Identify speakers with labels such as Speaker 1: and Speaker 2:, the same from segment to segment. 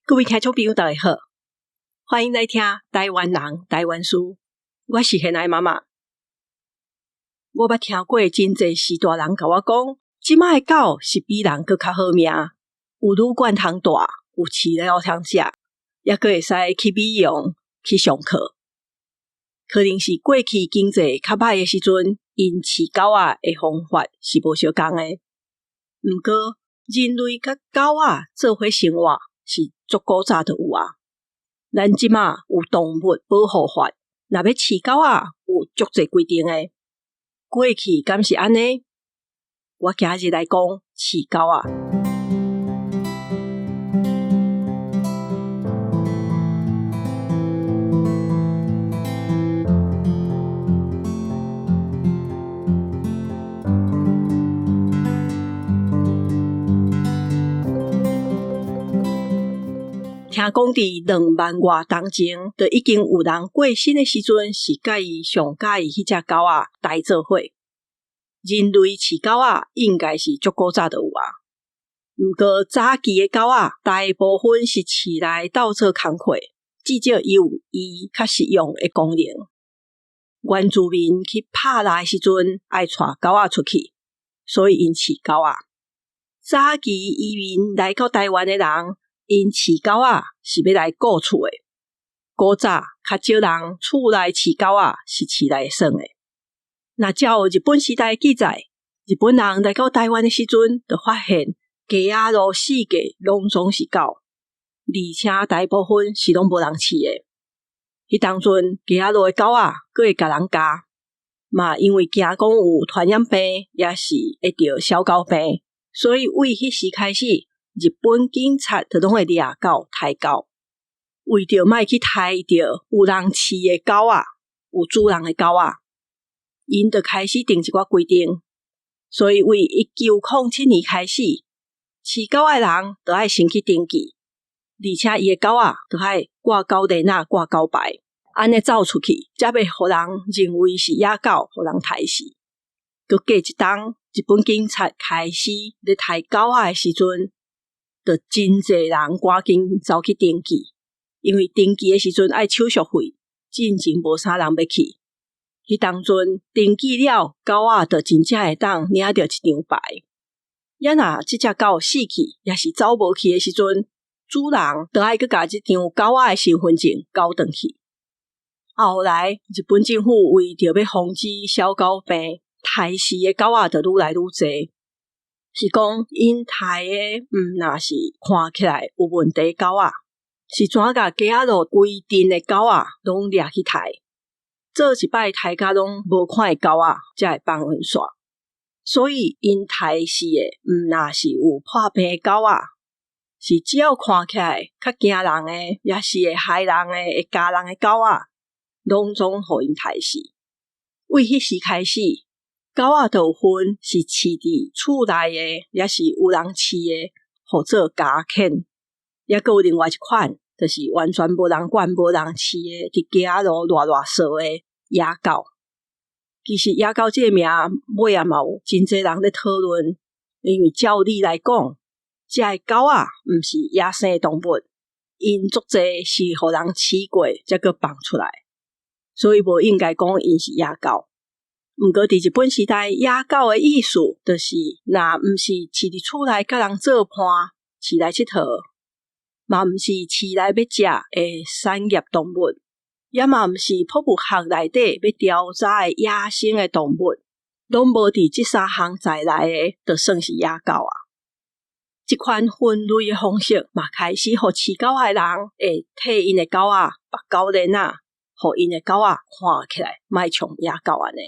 Speaker 1: 各位聽眾朋友，大家好，歡迎來聽台灣人台灣事。我是現愛媽媽。我捌聽過真濟序大人共我講，這擺的狗是比人閣較好命，有旅館通蹛，有飼料通食，猶閣會使去美容、去上課。可能是過去經濟較䆀的時陣，𪜶飼狗仔的方法是無相仝的。毋過，人類佮狗仔做伙生活是足古早就有啊。咱這馬有動物保護法，若欲飼狗仔有足濟規定的。過去敢是按呢？我今日來講飼狗仔。聽講佇2萬外冬前，就已經有人過身的時陣，是佮伊上佮意彼隻狗仔待做伙。人類飼狗仔應該是足古早就有啊。毋過早期的狗仔大部分是飼來鬥做工課，至少伊有伊較實用的功能。原住民去拍獵的時陣，愛帶狗仔出去，所以𪜶飼狗仔。早期移民來到台灣的人，𪜶飼狗仔是欲來顧厝的。古早較少人厝內飼狗仔是飼來耍的。若照日本時代記載，日本人來到台灣的時陣，就發現街仔路四界攏總是狗，而且大部分是攏無人飼的。彼當陣街仔路的狗仔閣會共人咬，嘛因為驚講有傳染病，抑是會著小狗病，所以為彼時開始，日本警察就攏會掠狗、刣狗，為著莫去刣著有人飼的狗仔，有主人的狗仔，𪜶就開始定一寡規定。所以為1907年開始，飼狗仔的人就愛先去登記，而且伊的狗仔就愛掛狗鏈仔、掛狗牌，按呢走出去，才袂予人認為是野狗，予人刣死。閣過一冬，日本警察開始咧刣狗仔的時陣，就真濟人趕緊走去登記，因為登記的時陣愛手續費，進前無啥人欲去。彼當陣登記了，狗仔就真正會當領著一張牌。猶若這隻狗死去，抑是走無去的時陣，主人就愛閣共這張狗仔的身份證交轉去。後來日本政府為著欲防止小狗病，刣死的狗仔就愈來愈濟。是講𪜶刣的毋若是看起來有問題狗仔，是怎共街仔路規陣的狗仔攏掠去刣，做一擺刣甲攏無款的狗仔，才會放阮煞。所以𪜶刣死的毋若是有破病的狗仔，是只要看起來較驚人的，抑是會害人的、會咬人的狗仔，攏總予𪜶刣死。為彼時開始，狗仔就有分是飼佇厝內的，抑是有人飼的，號做家犬。猶閣有另外一款，就是完全無人管、無人飼的，佇街仔路賴賴趖的野狗。其實野狗這个名尾仔嘛有真濟人咧討論，因為照理來講，這个狗仔毋是野生的動物，𪜶足濟是予人飼過，才閣放出來，所以無應該講𪜶是野狗。毋過佇日本時代，野狗的意思就是，若毋是飼佇厝內佮人做伴，飼來𨑨迌，嘛毋是飼來欲食的產業動物，也嘛毋是博物學內底欲調查的野生的動物，攏無佇這三項在內的，就算是野狗啊。這款分類的方式嘛，開始予飼狗仔的人會替𪜶的狗仔縛狗鏈仔，予𪜶的狗仔看起來莫像野狗按呢。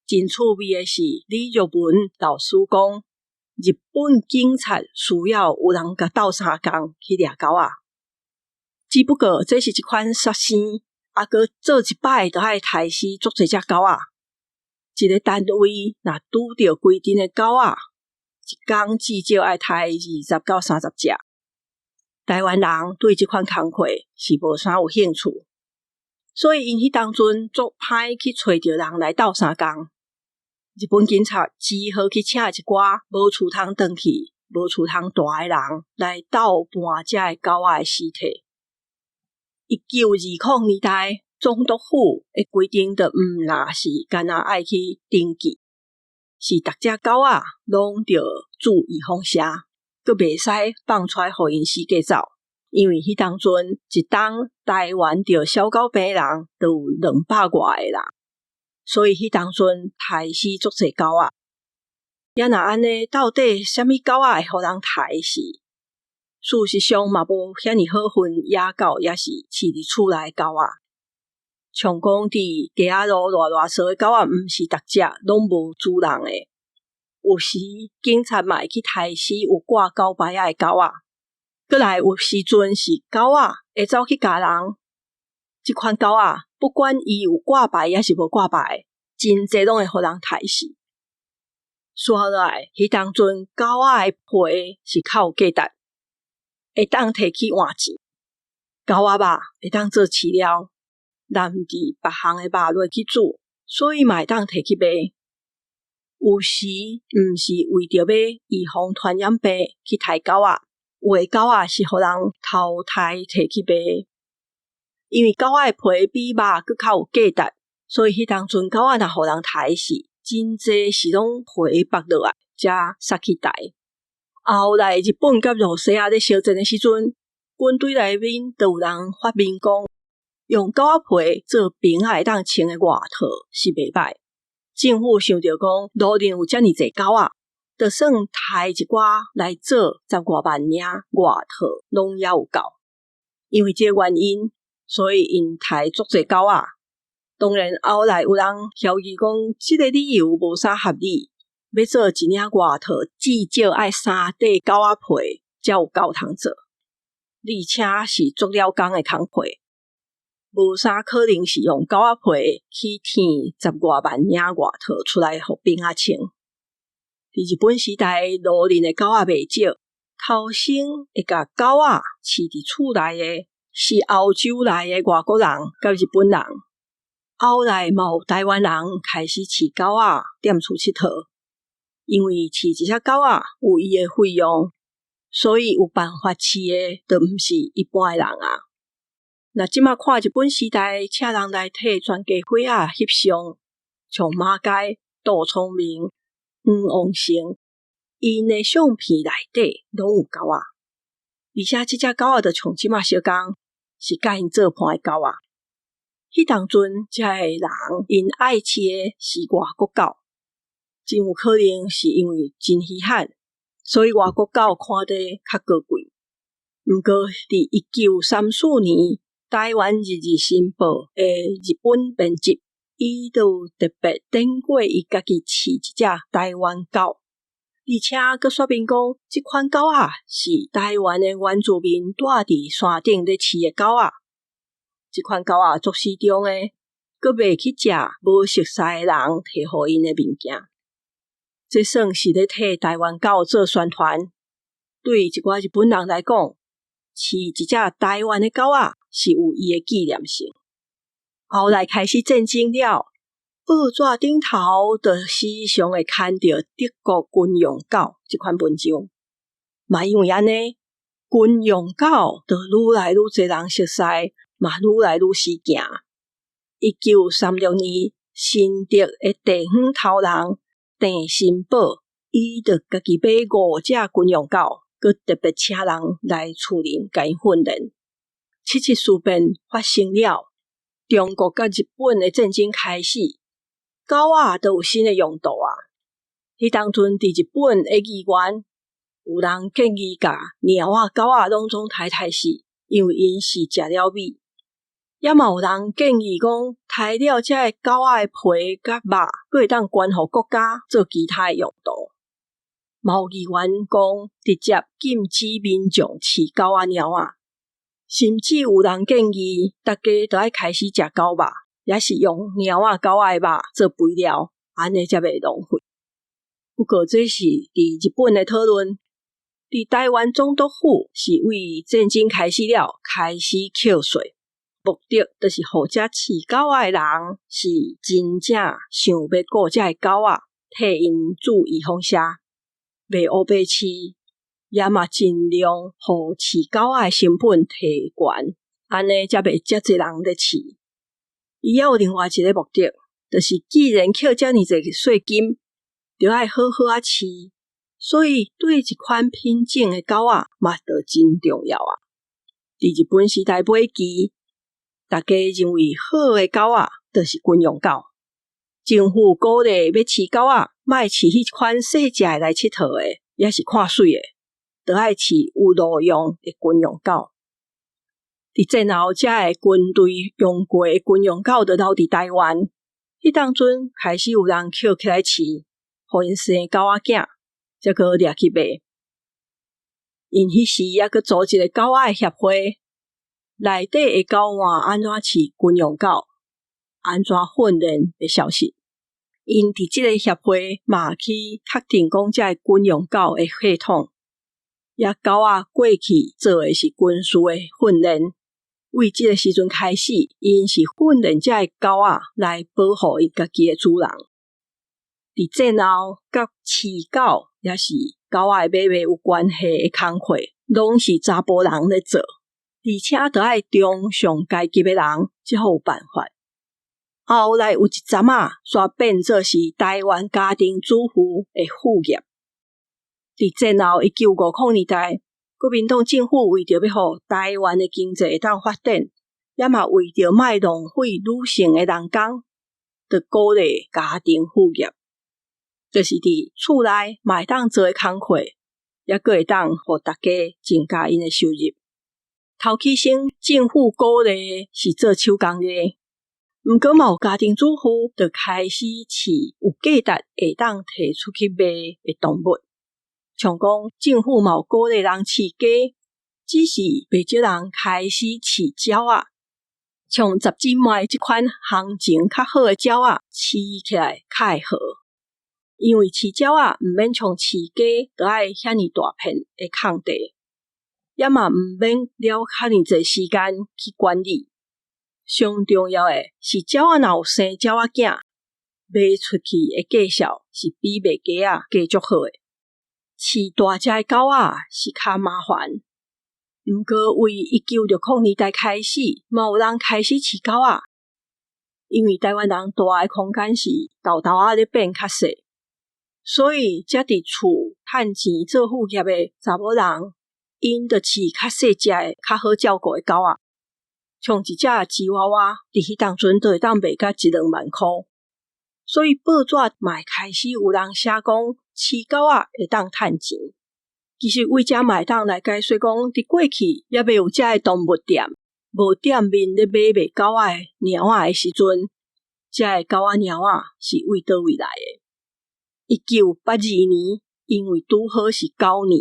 Speaker 1: 真趣味的是，李玉文老師講，日本警察需要有人共鬥相共去掠狗仔，只不過這是一款殺生，猶閣做一擺就愛刣死足濟隻狗仔。一个單位若拄著規陣的狗仔，一工至少愛刣20到30隻。台灣人對這款工課是無啥有興趣。所以𪜶彼當陣足歹去揣著人來鬥相共。日本警察只好去請一寡無厝通轉去，無厝通蹛的人來鬥搬這个狗仔的屍體。1920年代，總督府的規定就毋若是干焦愛去登記，是逐隻狗仔攏著注預防射，閣袂使放出來予𪜶四界走。因為彼當陣一冬台灣著痟狗病的人就有200外個人，所以彼當陣刣死足濟狗仔。啊若按呢，到底啥物狗仔會予人刣死？事實上嘛無遐爾好分野狗，抑是飼佇厝內的狗仔。像講佇街仔路賴賴趖的狗仔，毋是逐隻攏無主人的。有時警察嘛會去刣死有掛狗牌仔的狗仔。閣來有時陣是狗仔會走去咬人。這款狗仔不管伊有掛牌抑是無掛牌，真濟攏會予人刣死。煞落來，彼當陣狗仔的皮是較有價值，會當提去換錢。狗仔肉會當做飼料，淋佇別項的肉落去煮，所以嘛會當提去賣。有時毋是為著欲預防傳染病去刣狗仔，有的狗仔是予人偷刣提去賣。因為狗仔的皮比肉閣較有價值，所以彼當陣狗仔若予人刣死，真濟是攏皮剝落來，才殺去刣。後來日本佮露西亞咧相戰的時陣，軍隊內面就有人發明講，用狗仔皮做兵仔會當穿的外套是袂䆀。政府想著講，路面有遮爾濟狗仔，就算刣一寡來做10外萬領外套，攏猶有夠。因為這個原因，所以𪜶刣足濟狗仔。當然，後來有人枵議講，這個理由無啥合理。欲做一領外套，至少愛三塊狗仔皮才有夠通做，而且是足了工的工課，無啥可能是用狗仔皮去添10外萬領外套出來予兵仔穿。佇日本時代，路面的狗仔袂少，頭先會共狗仔飼佇厝內的是歐洲來的外國人佮日本人。後來嘛有台灣人開始飼狗仔踮厝𨑨迌，因為飼一隻狗仔有伊的費用，所以有辦法飼的就毋是一般的人啊。若這馬看日本時代，請人來替全家伙仔翕相，像馬偕、杜聰明、黃王成，𪜶的相片內底攏有狗仔，而且這隻狗仔就像這馬相仝，是佮𪜶做伴的狗仔。彼當陣，這个人𪜶愛飼的是外國狗，真有可能是因為真稀罕，所以外國狗看得較高貴。毋過，佇1934年，台灣日日新報的日本編輯，伊就特別典過伊家己飼一隻台灣狗，而且閣說明講，這款狗仔是台灣的原住民蹛佇山頂咧飼的狗仔。這款狗仔足死忠的，閣袂去食無熟似的人提予𪜶的物件。這算是咧替台灣狗做宣傳。對一寡日本人來講，飼一隻台灣的狗仔是有伊的紀念性。後來開始戰爭了，報紙頂頭就時常會刊著德國軍用狗這款文章。嘛因為按呢，軍用狗就愈來愈濟人熟似。嘛，愈來愈時行。1936年，新竹的地方頭人鄭新寶，伊就家己買五隻軍用狗，閣特別請人來厝裡共𪜶訓練。七七事變發生了，中國佮日本的戰爭開始，狗仔就有新的用途啊。彼當陣佇日本的議員，有人建議共貓仔、狗仔攏總刣刣死，因為𪜶是食了米。也嘛有人建議講，刣了這个狗仔的皮佮肉，閣會當捐予國家做其他的用途。嘛有議員講，直接禁止民眾飼狗仔、貓仔，甚至有人建議，逐家都愛開始食狗肉，抑是用貓仔、狗仔的肉做肥料，按呢才袂浪費。不過這是佇日本的討論，佇台灣總督府是為戰爭開始了，開始課稅。目的就是予這飼狗仔的人是真正想欲顧這个狗仔，替𪜶注預防射，袂烏白飼。也嘛盡量予飼狗仔的成本提懸，按呢才袂遮濟人咧飼。伊猶有另外一个目的，就是既然扣遮爾濟稅金，著愛好好仔飼，所以對一款品種的狗仔嘛，著真重要啊。佇日本時代尾期，大家認為好的狗仔就是軍用狗。政府鼓勵欲飼狗仔，莫飼彼款細隻的來𨑨迌的，抑是看媠的，著愛飼有路用的軍用狗。佇戰後，遮个軍隊用過的軍用狗就留佇台灣。彼當陣開始有人抾起來飼，予𪜶生狗仔囝，才閣掠去賣。𪜶彼時猶閣組一个狗仔的協會，內底會交換按怎飼軍用狗、按怎訓練的消息。𪜶佇這个協會嘛去確定講遮个軍用狗的血統，也狗仔過去做的是軍事的訓練。為這个時陣開始，𪜶是訓練遮个狗仔來保護𪜶家己的主人。佇戰後，佮飼狗抑是狗仔的買賣有關係的工課，攏是查埔人咧做，而且著愛中上階級的人才好有辦法。後來有一陣仔，煞變做是台灣家庭主婦的副業。佇戰後1950年代，國民黨政府為著欲予台灣的經濟會當發展，也嘛為著莫浪費女性的人工，就鼓勵家庭副業，就是佇厝內嘛會當做的工課，猶閣會當予大家增加𪜶的收入。頭起先政府鼓勵是做手工藝，毋過嘛有家庭主婦就開始飼有價值會當提出去賣的動物。像講政府嘛有鼓勵人飼雞，只是袂少人開始飼鳥仔。像十姊妹這款行情較好的鳥仔，飼起來較會好。因為飼鳥仔毋免像飼雞，著愛遐爾大片的空地，也嘛毋免了遐爾濟時間去管理。上重要的是鳥仔若有生鳥仔囝，賣出去的價數是比賣雞仔價足好的。飼大隻的狗仔是較麻煩，毋過為1960年代開始，嘛有人開始飼狗仔，因為台灣人蹛的空間是沓沓仔咧變較細，所以才佇厝趁錢做副業的查某人，𪜶就飼較細隻的、較好照顧的狗仔。像一隻吉娃娃，佇彼當陣就會當賣甲一兩萬箍，所以報紙嘛會開始有人寫講飼狗仔會當趁錢。其實為遮嘛會當來解說講，佇過去猶未有遮个動物店，無店面咧買賣狗仔貓仔的時陣，遮个狗仔貓仔是為佗位來的？1982年，因為拄好是狗年，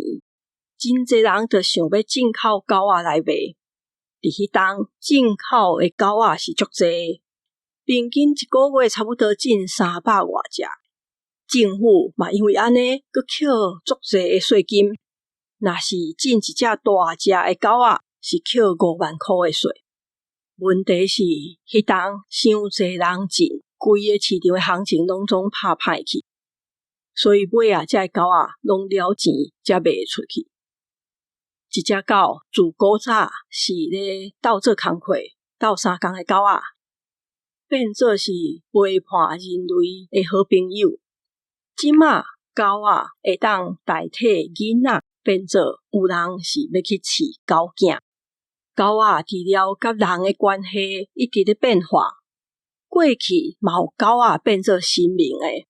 Speaker 1: 真濟人就想欲進口狗仔來賣。佇彼當進口的狗仔是足濟，平均一個月差不多進三百外隻。政府嘛因為按呢，閣扣足濟的稅金。若是進一隻大隻的狗仔，是扣5萬箍的稅。問題是，彼當傷濟人進，規个市場的行情攏總拍歹去，所以尾仔這个狗仔攏了錢才賣出去。一隻狗自古早是咧鬥做工課、鬥相共的狗仔，變做是陪伴人類的好朋友。這馬狗仔會當代替囡仔，變做有人是欲去飼狗囝。狗仔除了佮人的關係一直咧變化，過去嘛有狗仔變做神明的。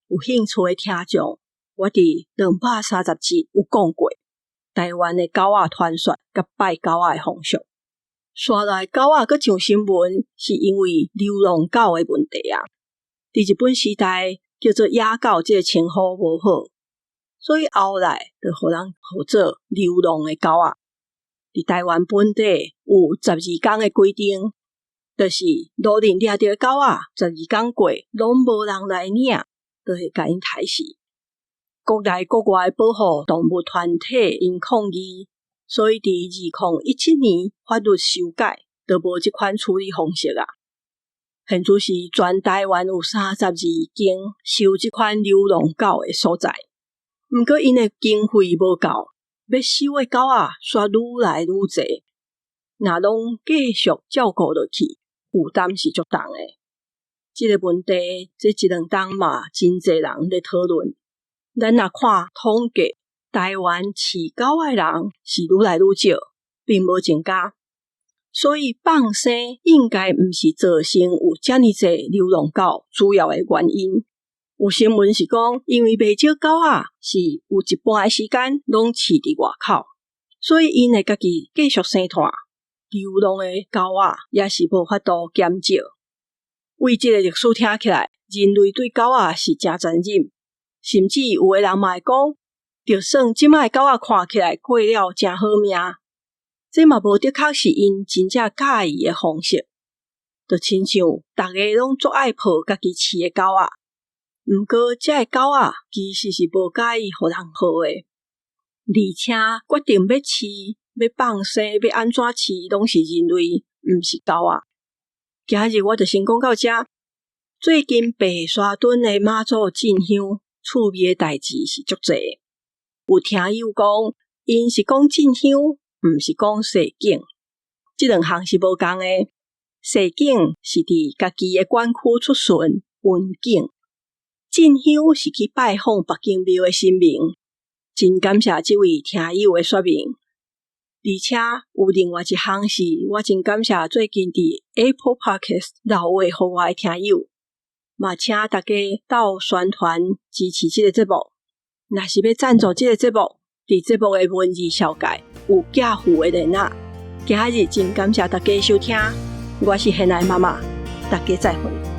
Speaker 1: 有興趣的聽眾，我佇230集有講過台灣的狗仔傳說佮拜狗仔的風俗。紲來狗仔閣上新聞，是因為流浪狗的問題啊。佇日本時代叫做野狗這个稱呼無好，所以後來就予人號做流浪的狗仔。佇台灣本地有十二工的規定，就是路人掠著的狗仔，十二工過攏無人來領，就會共𪜶刣死。國內國外保護動物團體𪜶抗議，所以佇2017年法律修改，就無這款處理方式啊。現在是全台灣有32間收這款流浪狗的所在，毋過𪜶的經費無夠。欲收的狗仔煞愈來愈濟。若攏繼續照顧落去，負擔是足重的。這个問題，這一兩冬嘛，真濟人咧討論。咱若看統計，台灣飼狗的人是愈來愈少，並無增加。所以放生應該毋是造成有遮爾濟流浪狗主要的原因。有新聞是講，因為袂少狗仔是有一半的時間攏飼佇外口，所以𪜶會家己繼續生湠。流浪的狗仔也是無法度減少。為這个歷史聽起來，人類對狗仔是誠殘忍，甚至有的人嘛會講，就算這擺的狗仔看起來過了誠好命，這嘛無的確是𪜶真正佮意的方式。就親像逐个攏足愛抱家己飼的狗仔，毋過這个狗仔其實是無佮意予人抱的，而且決定欲飼、欲放生、欲按怎飼，攏是人類，毋是狗仔。今日我就先講到遮。最近白沙屯的媽祖進香，趣味的代誌是足濟。有聽友講，𪜶是講進香，毋是講踅景。這兩項是無仝的。踅景是佇家己的管區出巡巡景，進香是去拜訪別間廟的神明。真感謝這位聽友的說明。而且有另外一項是，我真感謝最近佇 Apple Podcast 留話予我的聽友，嘛請大家鬥宣傳支持這个節目。若是欲贊助這个節目，佇節目的文字紹介有寄付的連結。今日真感謝大家收聽，我是現愛媽媽，大家再會。